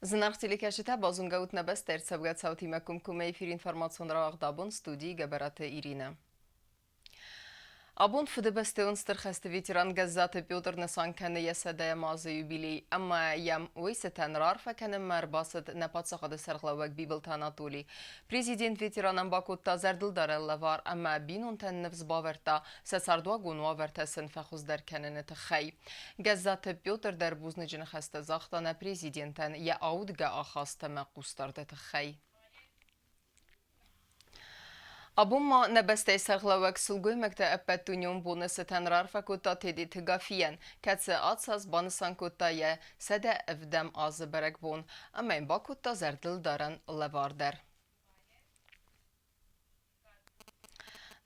Зынаргъ телекӕсджытӕ, базонгӕ ут нӕ бӕстӕ ӕрцӕугӕ цаутимӕ комкоммӕ эфир информацион рауагъд абон студийы Гӕбӕраты Иринӕ. Абон Фыдыбӕстӕйон Стыр хӕсты ветеран Гӕззаты Петр нысан кӕны йӕ сӕдӕйӕм азы юбилей ӕмӕ йӕм уый цытӕн раарфӕ кӕнынмӕ ӕрбацыд нӕ паддзахады сӕргълӕууӕг Бибылты Анатолий. Президент ветеранӕн бакодта зӕрдылдарӕн лӕвар ӕмӕ бинонтӕн ныфс бавӕрдта сӕ цардуагон уавӕртӕ сын фӕхуыздӕр кӕныны тыххӕй. Гӕззаты Петр дӕр бузныджы ныхӕстӕ загъта нӕ президентӕн йӕ аудгӕ ахаст ӕмӕ хъусдарды тыххӕй. Абон ма нӕ бӕстӕйы сӕргълӕууӕг сылгоймӕгты ӕппӕтдунеон боны цытӕн раарфӕ кодта Тедеты Гафийӕн, кӕцы ацы аз банысан кодта йӕ 107 азы бӕрӕгбон ӕмӕ йын бакодта зӕрдылдарӕн лӕвар дӕр.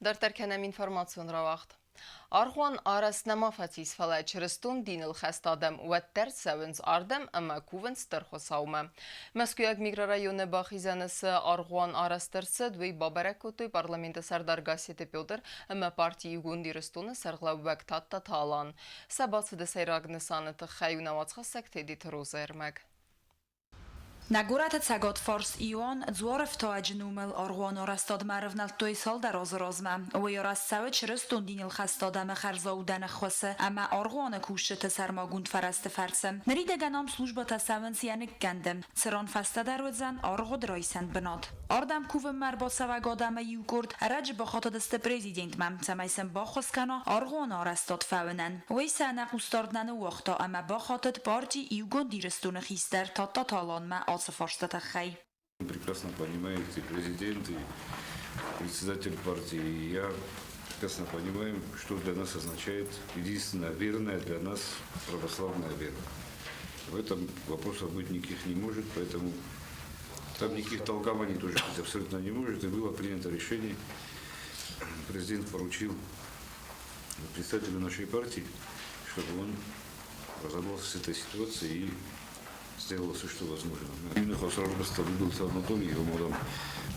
Дарддӕр кӕнӕм информацион рауагъд. Аргъуан арӕзт нӕма фӕцис, фӕлӕ чырыстон диныл хӕст адӕм уӕддӕр цӕуынц ардӕм ӕмӕ кувынц Стыр Хуыцаумӕ. Мӕскуыйаг микрорайоны бахизӕны цы аргъуан арӕзт ӕрцыд, уый бабӕрӕг кодтой парламенты сӕрдар Гасситы Петр ӕмӕ парти Иугонд Ирыстоны сӕргълӕууӕг Тадтаты Алан. Сӕ бацыды сӕйраг нысаны тыххӕй у нӕ уацхӕссӕг Тедеты Розӕ ӕрмӕг. Нӕ горӕты цӕгатфарс Иоанн Дзуарӕфтауӕджы номыл аргъуаны арӕзтадмӕ ӕрӕвнӕлдтой цалдӕр азы размӕ. Уый арӕзт цӕуы чырыстон диныл хӕст адӕмы хӕрзаудӕн ӕххуысы ӕмӕ аргъуаны кусджыты сӕрмагонд фӕрӕзты фӕрцы. Ныридӕгӕн ам службӕтӕ цӕуынц йӕ ныккӕнды, цыран фӕстӕдӕр уыдзӕн аргъуыд райсӕн бынат. Ардӕм кувынмӕ ӕрбацӕуӕг адӕмы иу къорд ӕрӕджы бахатыдысты президентмӕ, цӕмӕй сын баххуыс кӕна аргъуаны арӕзтад фӕуынӕн. Уый сӕ ӕнӕхъусдард нӕ ныууагъта ӕмӕ бахатыд парти Иугонд Ирыстоны хистӕр Тадтаты Аланмӕ ацы фарсты тыххӕй. Прекрасно понимаете, президент и председатель партии, и я прекрасно понимаем, что для нас означает единственная верная для нас православная вера. В этом вопросов быть никаких не может, поэтому там никаких толкований тоже быть абсолютно не может. И было принято решение, президент поручил председателю нашей партии, чтобы он разобрался с этой ситуацией и сделал все, что возможно. Именно Бибылты Анатолий, омадам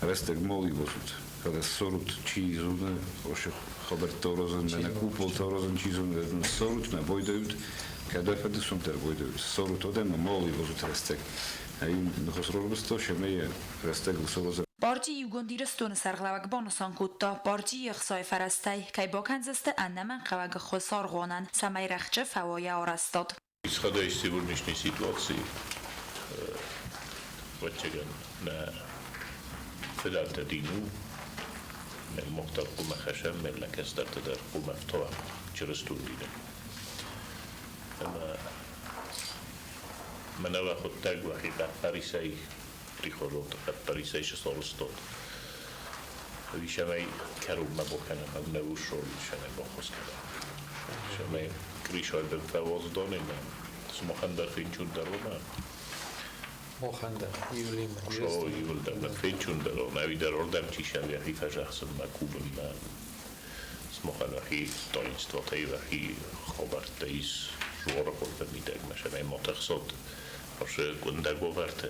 рӕстӕг мал ивазут. Когда ссорут, чи зоны, вообще хабӕрттӕ аразын, мӕнӕ куполтӕ аразын, чи зоны, ссорут, мӕ байдают, кӕдӕ фӕдысон дӕр байдают. Ссорут адӕм, мал ивазут рӕстӕг. Им ныхас шемейы рӕстӕгыл саразын. Парти Иугонд Ирыстоны сӕргълӕууӕг банысан кодта, партийы ӕхцайы фӕрӕзтӕй кӕй бакӕндзысты ӕнӕмӕнгхъӕуӕг ӕххуыс аргъуанӕн, цӕмӕй рӕхджы фӕуа йӕ арӕзтад. Исходя из сегодняшней ситуации, ӕвӕццӕгӕн, нӕ фыдӕлтӕ дин у, meg мах дӕр хъуамӕ хӕссӕм, нӕ кӕстӕртӕ дӕр хъуамӕ ӕфтауӕм чырыстон дины. Ӕмӕ мӕнӕ уӕхуыдтӕг уӕхи хъӕппӕрисӕй прихожонты хъӕппӕрисӕй сысарӕзтат. Ӕви цӕмӕй кӕронмӕ бакӕнӕм, ӕмӕ урсой цӕмӕй баххуыс кӕнӕм. Цӕмӕй кришайдӕн фӕуадздон ӕмӕ сымахӕн дӕр фенчундӕр уымӕ. Махӕн дӕр, июлимӕ. О, июль дӕр фенчундӕр он, ӕви дӕр ордӕм чи сӕм йӕхи фӕзӕхсынмӕ, кувынмӕ. Сымахӕн уӕхи таинствотӕй уӕхи хабӕрттӕ ис жуары хъуырты мидӕгмӕ, цӕмӕй ма тыхсат ацы къуындӕг уавӕрты.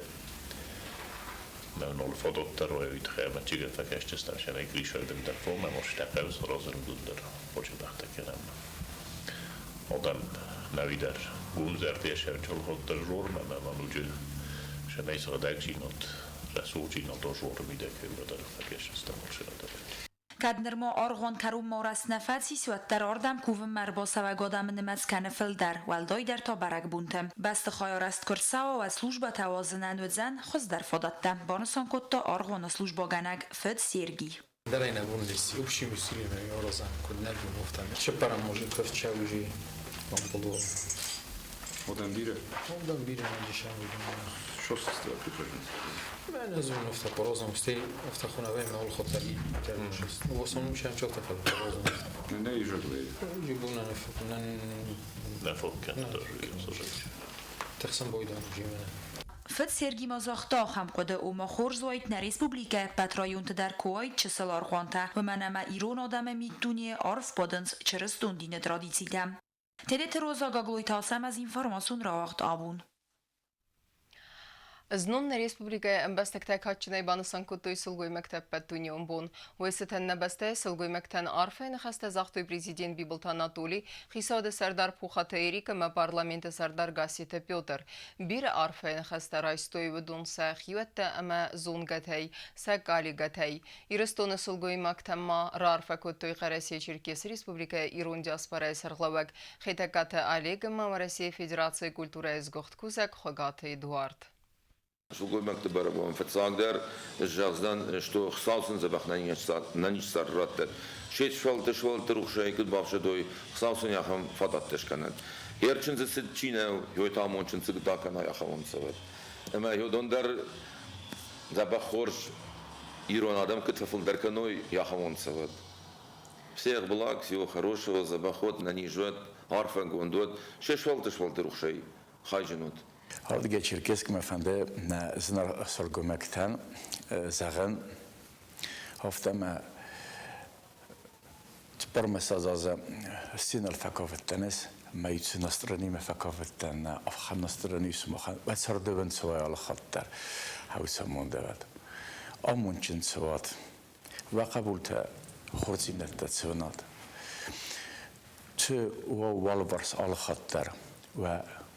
Мӕн фадат дӕр уӕ тыххӕй ӕмӕ чигӕ фӕкӕсдзыстӕм, цӕмӕй Гришайы дӕр фомӕ мостӕ хъӕуы саразын, уыдон дӕр хочы кӕнӕм. Адӕм нӕуидӕр гомзӕрдӕйӕ сӕвджылгъуыддӕр жормӕ ӕмӕ ма ноджы цӕмӕй сыгъдӕгдзинад, рӕсугъддзинад жоры мидӕг феуӕдӕр фӕкӕсдзыстӕм алцыдӕр. Кӕд нырма аргъуан кӕронмӕ арӕзт нӕ фӕцис, уӕддӕр ардӕм кувынмӕ ӕрбацӕуӕг адӕмы нымӕц кӕны фылдӕр, уӕлдайдӕр та бӕрӕгбонты. Бӕстыхай арӕзт куы рцӕуа, уӕд службӕтӕ уадзынӕн уыдзӕн хуыздӕр фадӕттӕ, банысан кодта аргъуаны службӕгӕнӕг фыд Сергий. Дарайнагон общими усилиями оразан куыд нӕ Чеппарам может ковча уже вам Одам бирӕ? Одам бирӕ надишам. Що сестра прихожан? Не знаю, авто по-разному. Стей авто хунавай на улхотали. Ну, в основном чем что-то по-разному. Не и жодвей. Жибуна на На фокка тоже. Тахсан бойдан жимена. Фыд Сергий ма загъта ахӕм хъуыды, ома хорз уаид нӕ республикӕ ӕппӕт районты дӕр куы уаид чысыл аргъуантӕ, уымӕн ӕмӕ ирон адӕмы миддунейы арф бадынц чырыстон дины традицитӕ. Тедеты Роза Гаглойты Ацӕмӕз информацион рауагъд абон. Знон нӕ республикӕйы ӕмбӕстӕгтӕ кадджынӕй банысан кодтой сылгоймӕгты ӕппӕтдунеон бон. Уый цытӕн нӕ бӕстӕйы сылгоймӕгтӕн арфӕйы ныхӕстӕ загътой президент Бибылты Анатоли, хицауады сӕрдар Пухаты Эрик ӕмӕ парламенты сӕрдар Гасситы Петр. Бирӕ арфӕйы ныхӕстӕ райстой уыдон сӕ хиуӕттӕ ӕмӕ зонгӕтӕй, сӕ коллегӕтӕй. Ирыстоны сылгоймӕгтӕм ма раарфӕ кодтой Хъӕрӕсе-Черкесы Республикӕйы ирон диаспорӕйы сӕргълӕууӕг Хетӕгкаты Олег ӕмӕ Уӕрӕсейы Федерацийы культурӕйы сгуыхт кусӕг Хуыгаты Эдуард. Сылгоймӕгты бӕрӕгбон фыццагдӕр зӕгъдзӕн, что Хуыцау сын дзӕбӕх нӕнизцард раттӕд. Се сфӕлдысвӕлдты рухсӕй куыд бафсӕдой, Хуыцау сын ахӕм фадӕттӕ скӕнӕд. Ӕрчындзы цыд чи нӕу, йой та амондджын цыд акӕна ахӕм цӕвӕт. Ӕмӕ йодон дӕр дзӕбӕх хорз ирон адӕм куыд фӕфылдӕр кӕной, ахӕм цӕвӕт. Всех благ, всего хорошего, дзӕбӕх уӕд, нӕниз уӕд, арфӕгонд уӕд, се сфӕлдысвӕлдты рухсӕй хайджын уӕд. Ардыгӕй Черкесскмӕ фӕнды нӕ зынаргъ сылгоймӕгтӕн зӕгъын, афтӕ ӕмӕ цыппӕрмӕссӕдз азы сценӕйыл фӕкафыдтӕн ӕз, мӕ иу настроенимӕ фӕкафыдтӕн, ахӕм настроени сымахӕн уӕ цардӕвӕн цӕуай алы хатт дӕр, хӕуцамондӕвӕд. Амондджын цӕуат, уӕ хъӕбултӕ хорздзинӕдтӕ цӕуынад. Цы уӕ уӕлварс алы хатт дӕр уӕ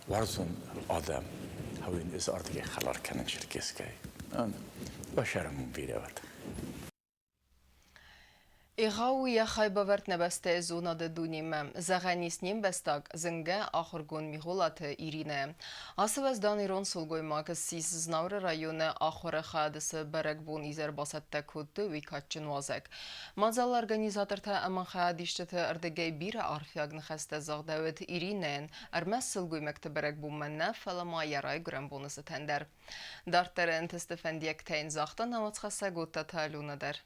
уарзон адӕм хауин ӕз ардыгӕй хӕлар кӕнын Черкесскӕй. Уӕ сӕрӕмон бирӕ уӕд. Егъау йӕ хайбавӕрд нӕ бӕстӕйы зонады дунемӕ. Зӕгъӕн ис не мбӕстаг, зынгӕ ахуыргонд Мигъолаты Иринӕ. Ацы уӕздан ирон сылгоймаг ссис Знауыры районы ахуыры хайады цы бӕрӕгбон изӕр бацӕттӕ кодтой, уый кадджын уазӕг. Мадзалы организатортӕ ӕмӕ хайадисджыты ӕрдыгӕй бирӕ арфиаг ныхӕстӕ загъдӕуыд Иринӕйӕн, ӕрмӕст сылгоймӕгты бӕрӕгбонмӕ нӕ, фӕлӕ ма йӕ райгуырӕн боны цытӕн дӕр. Дарддӕр ӕнтысты фӕндиӕгтӕ йын загъта науӕдзхӕссӕг Оттаты Алена дӕр.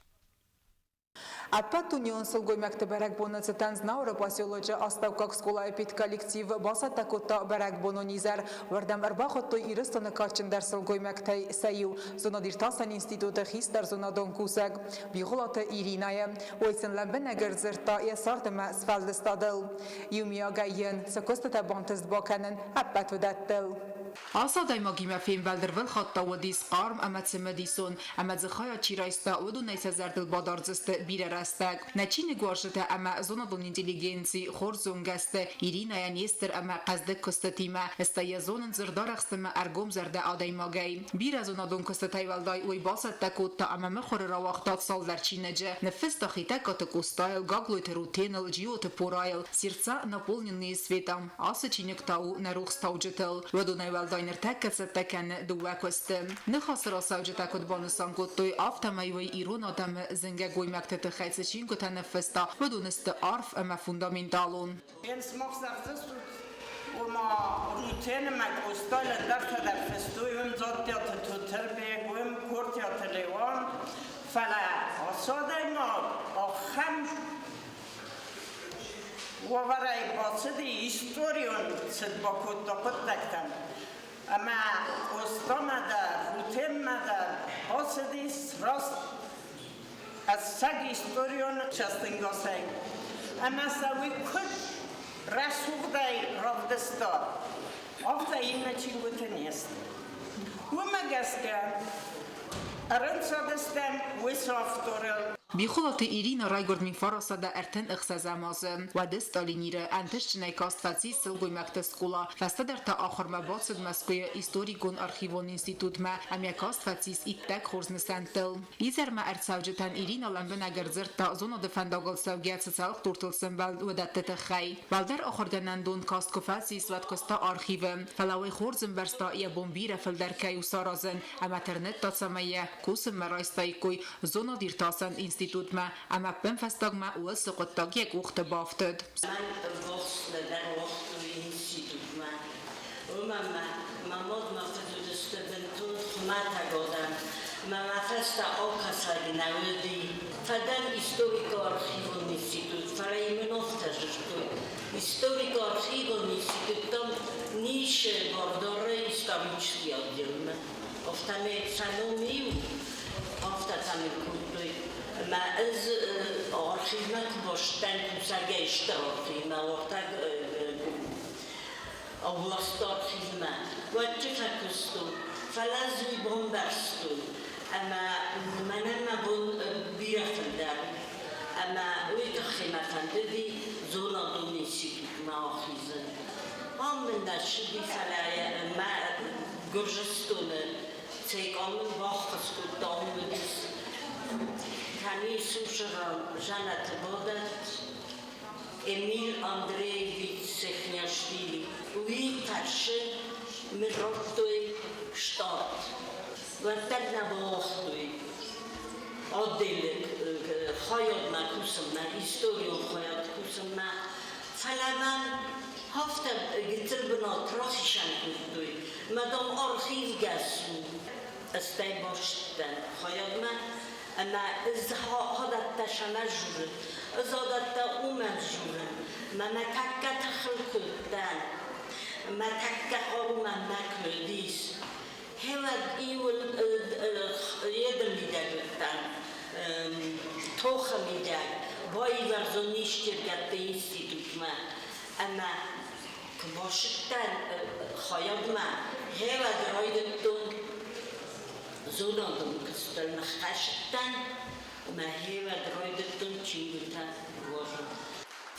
Ӕппӕтдунеон сылгоймӕгты бӕрӕгбоны цытӕн Знауыры поселочы астӕуккаг скъолайы педколлектив бацӕттӕ кодта бӕрӕгбонон изӕр. Уырдӕм ӕрбахуыдтой Ирыстоны кадджындӕр сылгоймӕгтӕй сӕ иу, зонад-иртасӕн институты хистӕр зонадон кусӕг Бигъуылаты Иринӕйы. Уый сын лӕмбынӕг ӕрдзырдта йӕ цард ӕмӕ сфӕлдыстадыл. Иумиагӕй йын цы куыстытӕ бантыст бакӕнын, ӕппӕт уыдӕттыл. Ацы адӕймагимӕ фембӕлд ӕрвылхатт уыдис хъарм ӕмӕ цымыдисон, ӕмӕ дзы хайад чи райста, уыдонӕй сӕ зӕрдыл бадардзысты бирӕ рӕстӕг. Нӕ чиныгуарзджытӕ ӕмӕ зонадон интеллигенци хорз зонгӕ сты Иринӕйӕ Нестор ӕмӕ хъӕздыг куыстытимӕ, стӕй йӕ зонынц дзырдарӕхст ӕмӕ ӕргомзӕрдӕ адӕймагӕй. Бирӕ зонадон куыстытӕй уӕлдай уый бацӕттӕ кодта ӕмӕ мыхуыры рауагъта цалдӕр чиныджы. Ныффыста Хетӕгкаты Къостайыл, Гаглойты Рутеныл, Джиоты Порайыл, Сердца, наполненные светом. Ацы чиныг та у нӕ рухстауджытыл. Уыдонӕй уӕлдай ныртӕккӕ цӕттӕ кӕны дыууӕ куысты. Ныхасы рацӕуджытӕ куыд банысан кодтой, афтӕмӕй уый ирон адӕмы зынгӕ гоймӕгты тыххӕй цы чингуытӕ ныффыста, уыдон сты арф ӕмӕ фундаменталон. Ома Рутенмӕ Къостайӕн дӕр фыстой, уым Дзаттиаты Тотырбег, уым Кортиаты Леуан, фӕлӕ ацы адӕймаг ахӕм уавӕрӕй бацыди, историон цыд бакодта хъуыддӕгтӕм. Ӕмӕ Къостамӕ дӕр, Рутенмӕ дӕр бацыдис раст ӕцӕг историон цӕстӕнгасӕй. Ӕмӕ сӕ уый куыд рӕсугъдӕй равдыста, афтӕ иннӕ чингуыты не сты. Уымӕ гӕсгӕ ӕрӕнцадыстӕм уыцы авторыл. Бихъулаты Ирина райгуырд 1900 36-ӕм азы. Уӕды Сталиниры ӕнтыстджынӕй каст фӕцис сылгоймӕгты скъола, фӕстӕдӕр та ахуырмӕ бацыд Мӕскуыйы историкон-архивон институтмӕ ӕмӕ каст фӕцис иттӕг хорз нысӕнттыл. Изӕрмӕ ӕрцӕуджытӕн Ирина лӕмбынӕг ӕрдзырдта зонады фӕндагыл цӕугӕ цы цӕлхдуртыл сӕмбӕлд, уыдӕтты тыххӕй. Уӕлдӕр ахуыргӕнӕндон каст куы фӕцис, уӕд куыста архивы. Фӕлӕ уый хорз ӕмбӕрста, йӕ бон бирӕ фылдӕр кӕй у саразын, ӕмӕ тырныдта, цӕмӕй йӕ кусынмӕ райстаиккой зонад-иртасӕн институтмӕ ӕмӕ ӕппынфӕстагмӕ уыцы хъуыддаг йӕ къухты бафтыд. Мӕн ӕввахс нӕдӕр уагътой институтмӕ. Уымӕн мӕ мӕ мад мӕ фыд уыдысты бынтон хуымӕтӕг адӕм. Мӕ мӕ фӕстӕ акӕсӕг нӕ уыди. Фӕдӕн историко-архивон институт, фӕлӕ мын афтӕ зыдтой. Историко-архивон институттӕм ницы бар дары исторический отделмӕ. Афтӕмӕй сӕ ном иу, афтӕ цӕмӕй кодтой. Ӕмӕ ӕз архивмӕ куы бацыдтӕн кусӕгӕй стыр архивмӕ, уӕртӕ областы архивмӕ, уӕд чи фӕкуыстон. Фӕлӕ ӕз уый бамбӕрстон, ӕмӕ мӕнӕн мӕ бон бирӕ фылдӕр у. Ӕмӕ уый тыххӕй мӕ фӕндыди зонадон институтмӕ ахизын. Ам мын нӕ ссыди, фӕлӕ мӕ Гуырдзыстоны ЦК мын баххуыс кодта, уым уыдис Кӕми Жанаты бадӕт Эмиль Андреевич Сехниашвили. Уый фӕрсы мын радтой штат. Уӕддӕр нӕ бауагътой отделы хайадмӕ кусынмӕ, историон хайад кусынмӕ. Фӕлӕ мӕм афтӕ гыццыл бынат рахицӕн кодтой. Мӕ, дам, архивгӕс у. Стӕй баст дӕн хайадмӕ ӕмӕ ӕз адӕттӕ сӕмӕ журын. Ӕз адӕттӕ уымӕн журын, мӕ мӕ тӕккӕ тыхыл кодтӕн, мӕ тӕккӕ хъару мӕм нӕ куыд ис. Гъеуӕд иуыл еды мидӕг уыдтӕн, тохы мидӕг, баивӕрзон низтиргӕдты институтмӕ ӕмӕ куы бацыдтӕн хайадмӕ, гъеуӕд райдыдтон зонадон куыстыл ныххӕсыдтӕн ӕмӕ гъеуӕд райдыдтон чингуытӕ уарзын.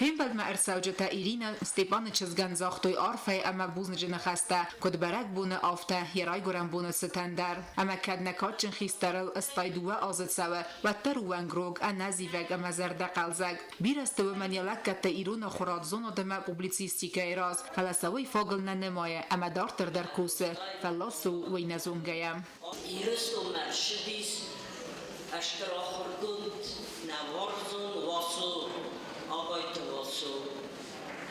Фембӕлдмӕ ӕрцӕуджытӕ Иринӕ Степаны чызгӕн загътой арфӕйы ӕмӕ бузныджы ныхӕстӕ, куыд бӕрӕгбоны, афтӕ йӕ райгуырӕн боны цытӕн дӕр. Ӕмӕ кӕд нӕ кадджын хистӕрыл 82 азы цӕуы, уӕддӕр уӕнгрог, ӕнӕзивӕг ӕмӕ зӕрдӕхъӕлдзӕг. Бирӕ сты уымӕн йӕ лӕггӕдтӕ ирон ахуырад, зонад ӕмӕ публицистикӕйы раз, фӕлӕ сӕ уый фагыл нӕ нымайы ӕмӕ дарддӕр дӕр кусы, фӕллад цы у, уый нӕ зонгӕйӕ. Ирыстонмӕ ссыдис стыр ахуыргонд, нӕ уарзон Васо, Абайты Васо.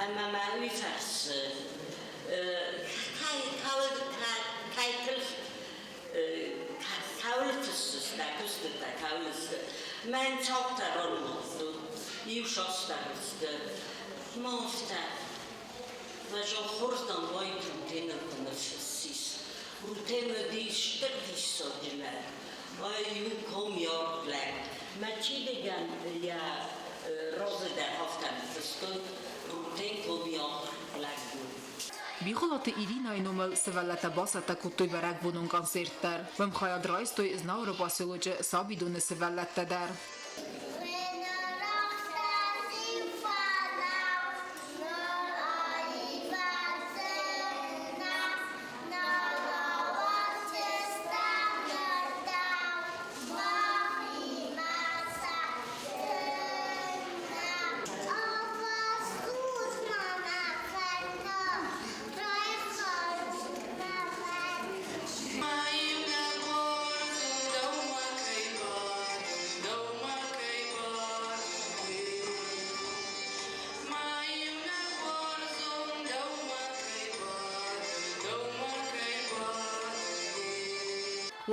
Ӕмӕ мӕ уый фӕрсы, кӕй кӕуыл фыссыс дӕ куыстытӕ, кӕуыл сты? Мӕн цаутӕ ранымадтон, иу састӕр сты. Ма афтӕ. Фӕлӕ хорз дам уайд Рутены куы ныффыссис. Рутен уыди стыр диссаджы лӕг. Ай у комиаг лӕг. Мӕ чиныгӕн йӕ разы дӕр афтӕ ныффыстон, Рутен комиаг лӕг у. Бигъуылаты Иринӕйы номыл сывӕллӕттӕ бацӕттӕ кодтой бӕрӕгбонон концерт дӕр. Уым хайад райстой Знауыры поселочы сабидоны сывӕллӕттӕ дӕр.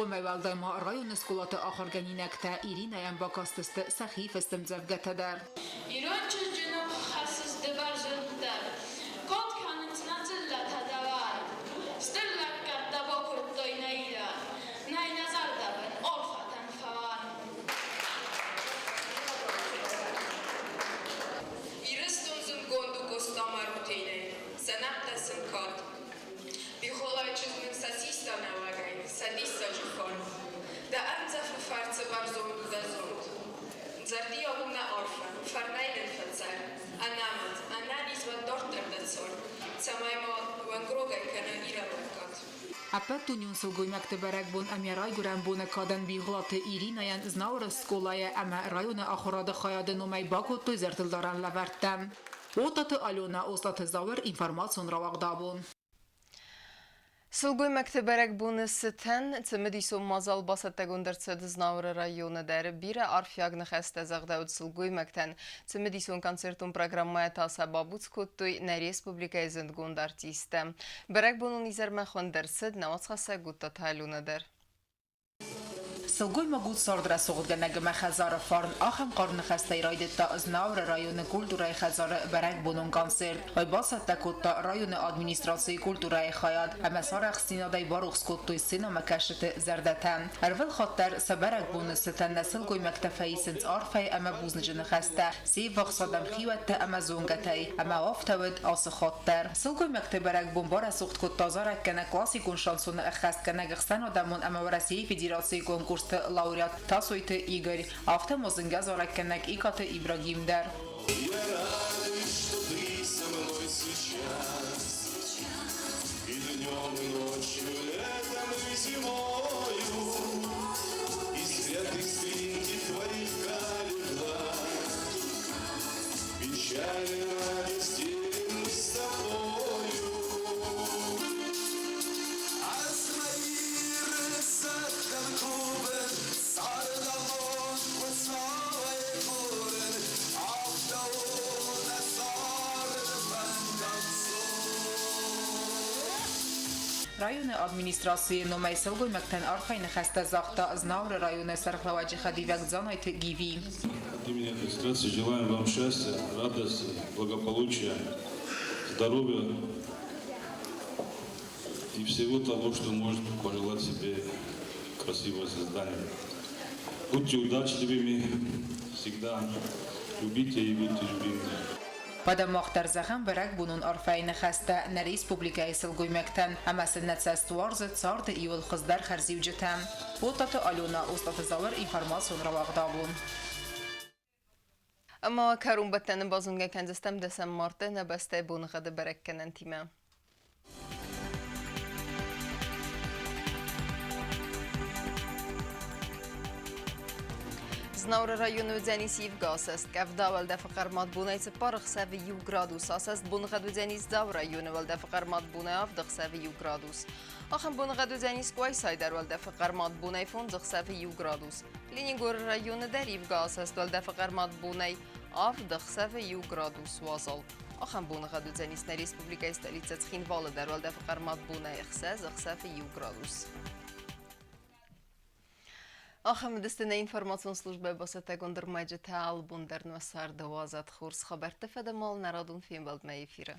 Уымӕй уӕлдай ма районы скъолаты ахуыргӕнинӕгтӕ Иринӕйӕн бакастысты сӕхи фыст ӕмдзӕвгӕтӕ дӕр. Ирон чызджы ном хӕссыс ды бӕрзӕндтӕ, Кад кӕнынц нӕ дзыллӕтӕ дӕуӕн. Стыр лӕггӕдтӕ бакодтай нӕ Ирӕн, Нӕй нӕ зӕрдӕбын арфӕтӕн фӕуӕн. Ирыстон зындгонд у Къостамӕ Рутенӕй, сӕ нӕмттӕ сын кад. Бихолайы чызг нын сӕ систа нӕуӕгӕй, сӕ диссаджы фарн. Дӕ ӕрмдзӕфы фӕрцы бӕрзонд у дӕ зонд. Зӕрдиаг у нӕ арфӕ, фӕрнӕй нын фӕцӕр, ӕнӕмӕт, ӕнӕниз уӕд дарддӕр дӕ цард, цӕмӕй ма уӕнгрогӕй кӕна Ирӕ лӕггад. Ӕппӕтдунеон сылгоймӕгты бӕрӕгбон ӕмӕ райгуырӕн боны кадӕн Бигъуылаты Иринӕйӕн Знауыры скъолайы ӕмӕ районы ахуырады хайады номӕй бакодтой зӕрдылдарӕн лӕвӕрттӕ. Отаты Алена, Остъаты Зауыр, информацион рауагъдабон. Сылгоймӕгты бӕрӕгбоны цытӕн цымыдисон мадзал бацӕттӕгонд ӕрцыд Знауыры районы дӕр. Бирӕ арфиаг ныхӕстӕ загъдӕуыд сылгоймӕгтӕн. Цымыдисон концертон программӕ та сӕ бабуц кодтой нӕ республикӕйы зындгонд артисттӕ. Бӕрӕгбонон изӕрмӕ хуынд ӕрцыд нӕ уацхӕссӕг Гуттаты Алена дӕр. Сылгоймаг у цард рӕсугъдгӕнӕг ӕмӕ хӕдзары фарн, ахӕм хъарм ныхӕстӕй райдыдта Знауыры районы культурӕйы хӕдзары бӕрӕгбонон концерт. Уый бацӕттӕ кодта районы администрацийы культурӕйы хайад ӕмӕ сарӕхстдзинадӕй барухс кодтой сценӕмӕкӕсджыты зӕрдӕтӕ. Ӕрвылхатт дӕр сӕ бӕрӕгбоны цытӕн нӕ сылгоймӕгтӕ фӕисынц арфӕйы ӕмӕ бузныджы ныхӕстӕ се ввахс адӕм хиуӕттӕ ӕмӕ зонгӕтӕй, ӕмӕ афтӕ уыд ацы хатт дӕр. Сылгоймӕгты бӕрӕгбон барӕсугъд кодта зарӕггӕнӕг классикон шансоны ӕххӕстгӕнӕг ӕхсӕнадӕмон ӕмӕ Уӕрӕсейы Федерацийы конкурсты лауреат Тасойты Игорь, афтӕ ма зынгӕ зарӕггӕнӕг Икъаты Ибрагим дӕр. Я радуюсь, что ты со мной сейчас. И днем, и ночью, летом и зимою. Искрят искринки твоих карих глаз. Печаль и радость делим мы с тобою. Районы администрацийы номӕй сылгоймӕгтӕн арфӕйы ныхӕстӕ загъта Знауыры районы сӕргълӕууӕджы хӕдивӕг Дзанайты Гиви. От имени администрации желаем вам счастья, радости, благополучия, здоровья и всего того, что может пожелать себе красивое создание. Будьте удачливыми всегда, любите и будьте любимыми. Уӕдӕ мах дӕр зӕгъӕм бӕрӕгбонон арфӕйы ныхӕстӕ нӕ республикӕйы сылгоймӕгтӕн ӕмӕ сын нӕ цӕст уарзы царды иууыл хуыздӕр хӕрзиуджытӕ. Оттаты Алена, Остъаты Зауыр, информацион рауагъдабон. Ӕмӕ кӕронбӕттӕны базонгӕ кӕндзыстӕм дӕсӕм марты нӕ бӕстӕйы боныгъӕды бӕрӕггӕнӕнтимӕ. Знауыры районы уыдзӕнис ивгӕ асӕст. Къӕвда уӕлдӕфы хъӕрмад бонӕй 4 ӕхсӕвы 1 градус. Асӕст боныгъӕд уыдзӕнис Дзауы районы уӕлдӕфы хъӕрмад бонӕй 7 ӕхсӕвы 1 градус. Ахӕм боныгъӕд уыдзӕнис Къуайсайы дӕр уӕлдӕфы хъӕрмад бонӕй 5 ӕхсӕвы 1 градус. Ленингоры районы дӕр ивгӕ асӕст уӕлдӕфы хъӕрмад бонӕй 7 ӕхсӕвы 1 градус уазал. Ахӕм боныгъӕд уыдзӕнис нӕ республикӕйы столицӕ Цхинвалы дӕр уӕлдӕфы хъӕрмад бонӕй 6 ӕхсӕвы 1 градус. Ахӕм уыдысты нӕ информацион службӕйы бацӕттӕгонд ӕрмӕджытӕ. Алыбон дӕр нӕ царды уадзӕд хорз хабӕртты фӕдыл нӕ радон фембӕлдмӕ эфиры.